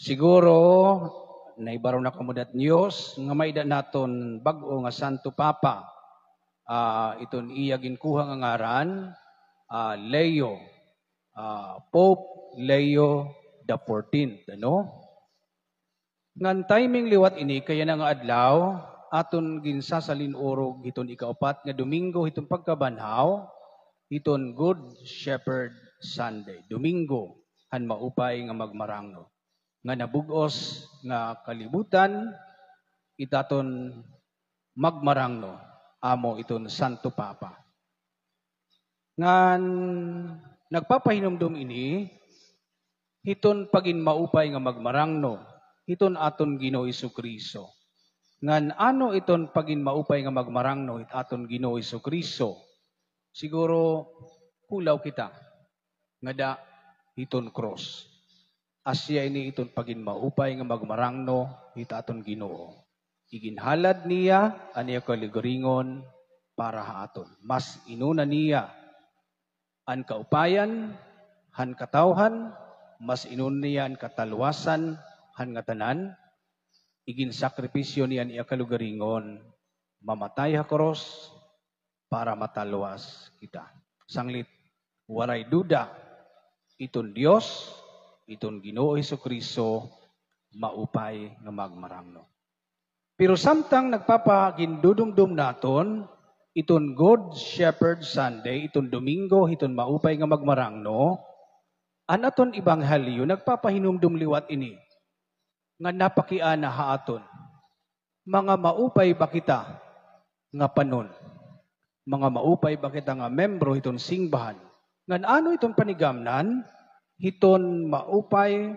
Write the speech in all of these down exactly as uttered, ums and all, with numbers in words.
Siguro, nahibaw na kamo dat news nga may-ada naton bag-o nga Santo Papa. Ah, iton iya ginkuha nga ngaran, ah, Leo, ah, Pope Leo the fourteenth, ano? Ngan timing liwat ini kay yana nga adlaw, aton ginsasalin-urog hiton ikaupat nga Domingo hiton pagkabanhaw, hiton Good Shepherd Sunday, Domingo han maupay nga magmarangno. Nga nabug-os nga kalibutan, it aton magmarangno, amo iton Santo Papa. Ngan nagpapahinumdom ini hiton pagin maupay nga magmarangno hiton aton Ginoo Jesu-Cristo. Ngan ano iton pagin maupay nga magmarangno hit aton Ginoo Jesu-Cristo? Siguro, kulaw kita ngada hiton krus. Asya ini iton pagin maupay nga magmarangno hit aton Ginoo. Iginhalad niya an iya kalugaringon para ha aton. Mas inuna niya an kaupayan han katawhan, mas inuna niya an katalwasan han ngatanan. Iginsakripisyo niya an iya kalugaringon, mamatay ha krus, para matalwas kita. Sanglit, waray duda, iton Dios, iton Ginoo Jesu-Cristo, maupay nga magmarangno. Pero samtang nagpapagindudumdom naton iton Good Shepherd Sunday, iton Domingo hiton maupay nga magmarangno, an aton ebanghelyo nagpapahinumdom liwat ini nga napakiana ha aton. Mga maupay ba kita nga panon? Mga maupay ba kita nga membro hiton singbahan? Ngan ano iton panigamnan hiton maupay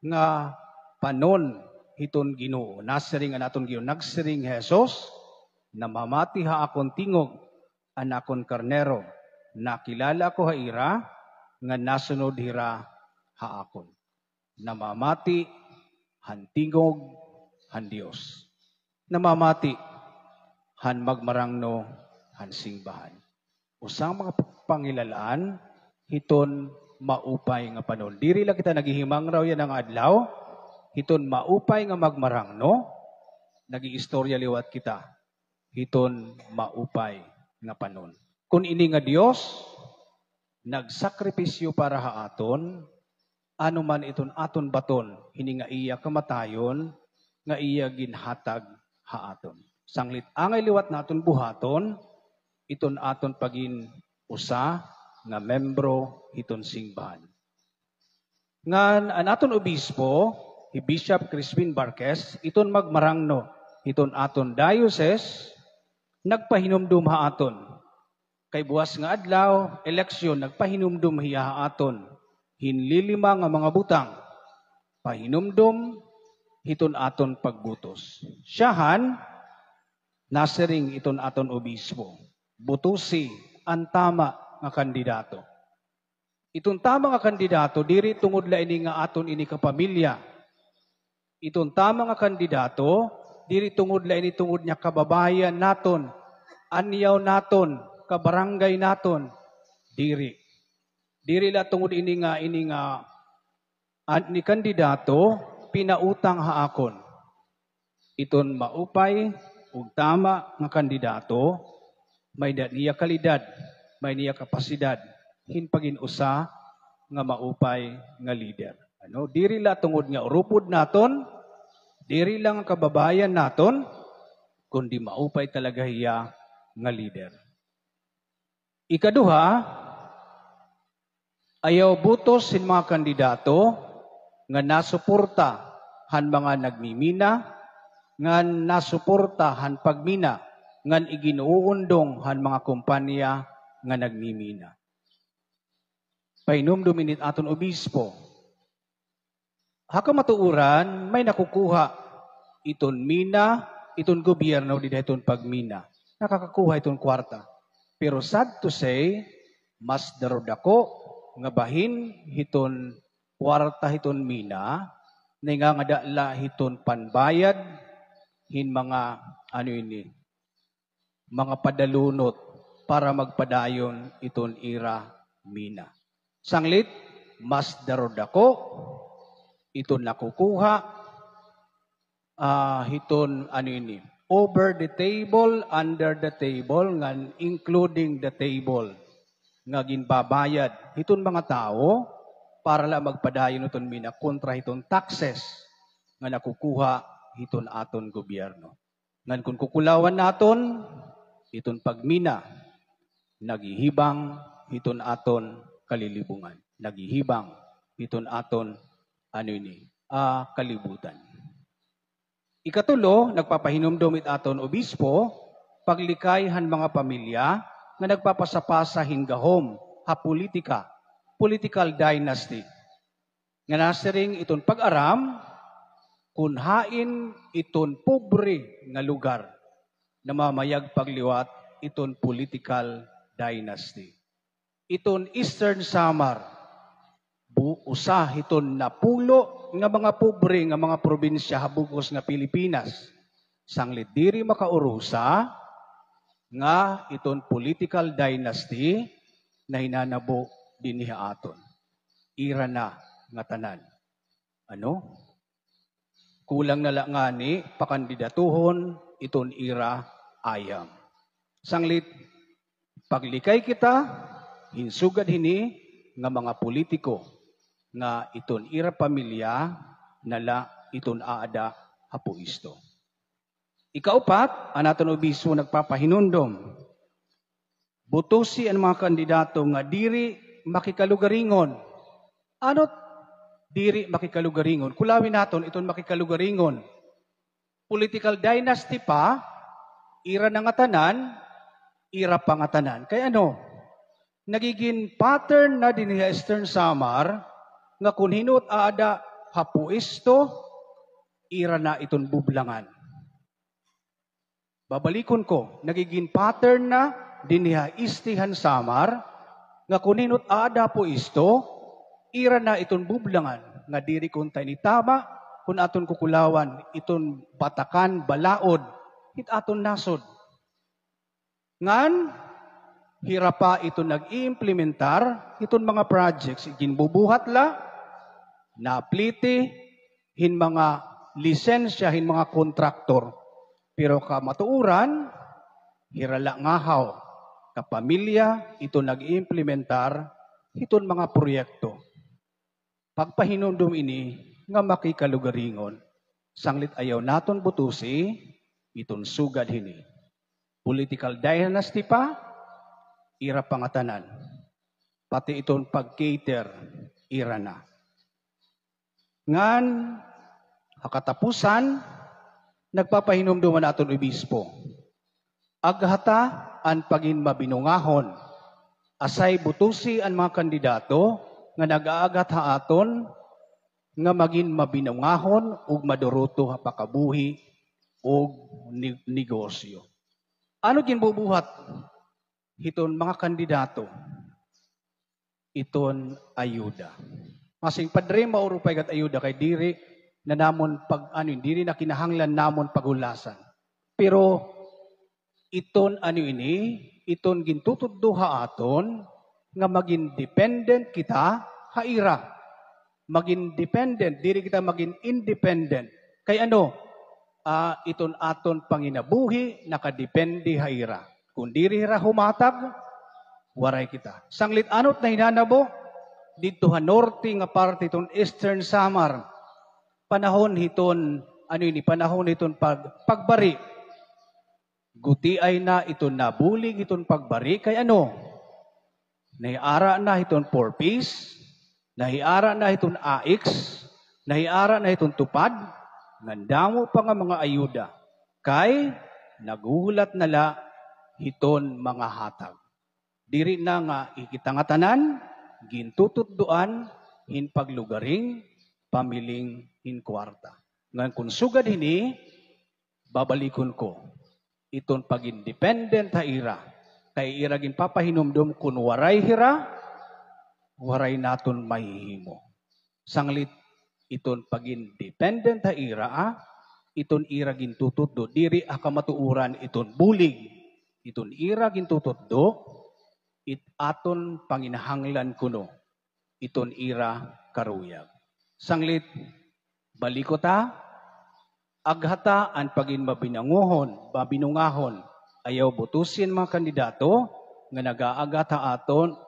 nga panon hiton Ginoo? Nasiring an aton Ginoo, nagsiring hi Jesus, "Namamati ha akon tingog an akon karnero, nakilala ako ha ira, ngan nasunod hira ha akon." Namamati han tingog han Dios. Namamati han magmarangno han singbahan. Usa nga mga pangilal-an hiton maupay nga panon. Diri la kita naghihimangraw yana nga adlaw hiton maupay nga magmarangno, nag-iistorya liwat kita hiton maupay nga panon. Kon ini nga Dios nagsakripisyo para ha aton, ano man iton aton baton, hini nga iya kamatayon nga iya ginhatag ha aton. Sanglit angay liwat naton buhaton iton aton pagin usa nga membro hiton singbahan. Ngan an aton obispo, hi Bishop Crispin Barquez, iton magmarangno hiton aton diocese, nagpahinumdom ha aton. Kay buwas nga adlaw, eleksyon, nagpahinumdom hiya ha aton hin lilima nga mga butang. Pahinumdom hiton aton pagbutos. Siyahan, nasiring iton aton obispo, butusi an tama nga kandidato. Iton tama nga kandidato, diri tungod la ini nga aton ini kapamilya. Iton tama nga kandidato, diri tungod la ini tungod niya kababayan naton, anyaw naton, kabarangay naton. Diri. Diri la tungod ini nga, ini nga, an, ni kandidato, pinautang ha akon. Iton maupay ug tama nga kandidato, may-ada niya kalidad, may niya kapasidad hin pagin usa nga maupay nga lider. Ano, diri la tungod nga urupod naton, diri la nga kababayan naton, kundi maupay talaga hiya nga lider. Ikaduha, ayaw butos hin mga kandidato nga nasuporta han mga nagmimina, ngan nasuporta han pagmina, ngan iginuundong han mga kompanya nga nagmimina. Pahinumdom ini it aton obispo. Ha kamatuoran, may nakukuha iton mina, iton gobyerno dida hiton pagmina. Nakakakuha iton kwarta. Pero sad to say, mas darudako nga bahin hiton kwarta hiton mina, nangangada la hiton panbayad hin mga, ano ini, mga padalunot para magpadayon iton ira mina. Sanglit, mas darudako Iton nakukuha, ah, hiton ano ini, over the table, under the table, ngan including the table, nga ginbabayad hiton mga tawo para la magpadayon hiton mina kontra hiton taxes nga nakukuha hiton aton gobyerno. Ngan kon kukulawan naton, iton pagmina, naghihibang hiton aton kalilibungan. Naghihibang hiton aton, ano ini, ah, kalibutan. Ikatulo, nagpapahinumdom it aton obispo, paglikay han mga pamilya nga nagpapasapasa hin gahom ha politika, political dynasty. Nga nasiring iton pag-aram, kon hain iton pobre nga lugar namamayag pagliwat iton political dynasty. Iton Eastern Samar, bu-, usa hiton napulo nga mga pobre nga mga probinsya ha bug-os nga Pilipinas. Sanglit diri makaurusa nga iton political dynasty nahinanabo dinhi ha aton. Ira na ngatanan. Ano? Kulang na la ngani pakandidatuhon iton ira ayam. Sanglit, paglikay kita hin sugad hini nga mga politiko nga iton ira pamilya na la iton aada ha puesto. Ikaupat, an aton obispo nagpapahinumdom. Butusi an mga kandidato nga diri makikalugaringon. Ano it diri makikalugaringon? Kulawi naton iton makikalugaringon. Political dynasty pa, ira na ngatanan, ira pa ngatanan. Kay ano? Nagigin pattern na dinhi ha Eastern Samar nga kon hin-o it aada ha puesto, ira na iton bublangan. Babalikon ko, nagigin pattern na dinhi ha Este han Samar nga kon hin-o it aada ha puesto, ira na iton bublangan nga diri kon ta ini tama, kon aton kukulawan iton batakan balaod hit aton nasod. Ngan hira pa iton nag-iimplementar hiton mga projects, ginbubuhat la, napliti hin mga lisensya hin mga kontraktor. Pero kamatuoran, hira la ngahaw ka pamilya iton nag-iimplementar hiton mga proyekto. Pagpahinumdom ini nga makikalugaringon, sanglit ayaw naton butusi iton sugad hini. Political dynasty pa, ira pa ngatanan. Pati iton pag-cater, ira na. Ngan, ha katapusan, nagpapahinumdom an aton obispo. Aghata an pagin mabinungahon. Asay butusi an mga kandidato nga nag-aaghat ha aton nga magin mabinungahon ug maduruto ha pakabuhi ug ni-, negosyo. Ano ginbubuhat hiton mga kandidato? Iton ayuda. Masing, "Padre, mauro pa ikat ayuda kay diri na namon pag-, ano, diri na kinahanglan namon paghulasan." Pero iton, ano ini, iton gintututdo ha aton nga magin dependent kita ha ira. Magin dependent, diri kita magin independent. Kay ano, ah, iton aton panginabuhi nakadepende ha ira. Kon diri hira humatag, waray kita. Sanglit ano it nahinanabo didto ha norte nga parte hiton Eastern Samar. Panahon hiton, ano ini, panahon hiton pag-, pagbari. Gutiay na iton nabulig hiton pagbari kay ano? Nahiara na hiton Four Ps, nahiara na hiton AICS, nahiara na hiton TUPAD, ngan damo pa nga mga ayuda. Kay naghuhulat na la hiton mga hatag. Diri na nga kita ngatanan gintututdoan hin paglugaring, pamiling hin kwarta. Ngan kon sugad hini, babalikon ko, iton pag-independent ha ira, kay ira ginpapahinumdom kon waray hira, waray naton mahihimo. Sanglit iton pag-independent ha ira, ah, iton ira gintututdo, diri ha kamatuoran iton bulig, iton ira gintututdo, it aton panginahanglan kuno, iton ira karuyag. Sanglit, Baliko ta, aghata an pagin mabinanguhon, mabinungahon. Ayaw butusi an mga kandidato nga nagaaghat ha aton,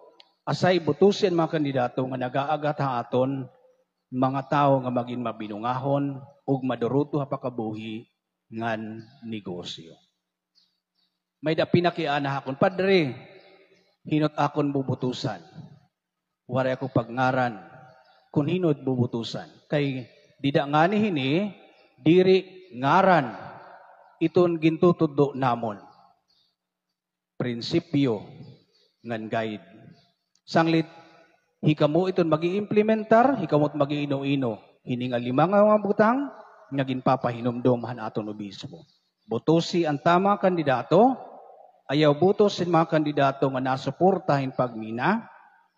asay butusi an mga kandidato nga nagaaghat ha aton, mga tawo nga magin mabinungahon ug maduruto ha pakabuhi ngan negosyo. May-ada pinakiana ha akon, "Padre, hin-o it akon bubutusan?" Waray ako pagngaran kon hin-o it bubutusan. Kay dida ngani hini, diri ngaran iton gintutudlo namon. Prinsipyo ngan guide. Sanglit, hikamo iton mag-iimplementar, hikamo it mag-iino-ino hini nga lima nga mga butang nga ginpapahinumdom han aton obispo. Butusi an tama kandidato, ayaw butos hin mga kandidato nga nasuporta hin pagmina,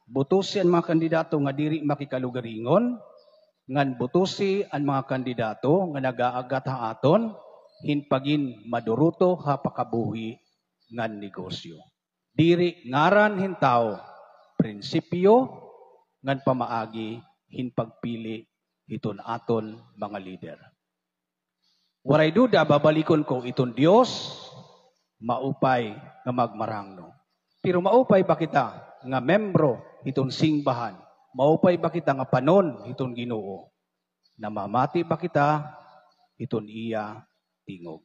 butusi an mga kandidato nga diri makikalugaringon, ngan butusi an mga kandidato nga nagaaghat ha aton hin pagin maduruto ha pakabuhi ngan negosyo. Diri ngaran hin tawo, prinsipyo ngan pamaagi hin pagpili hiton aton mga lider. Waray duda, babalikon ko, iton Dios maupay nga magmarangno. Pero maupay ba kita nga membro hiton singbahan? Maupay ba kita nga panon hiton Ginoo? Namamati ba kita hiton iya tingog?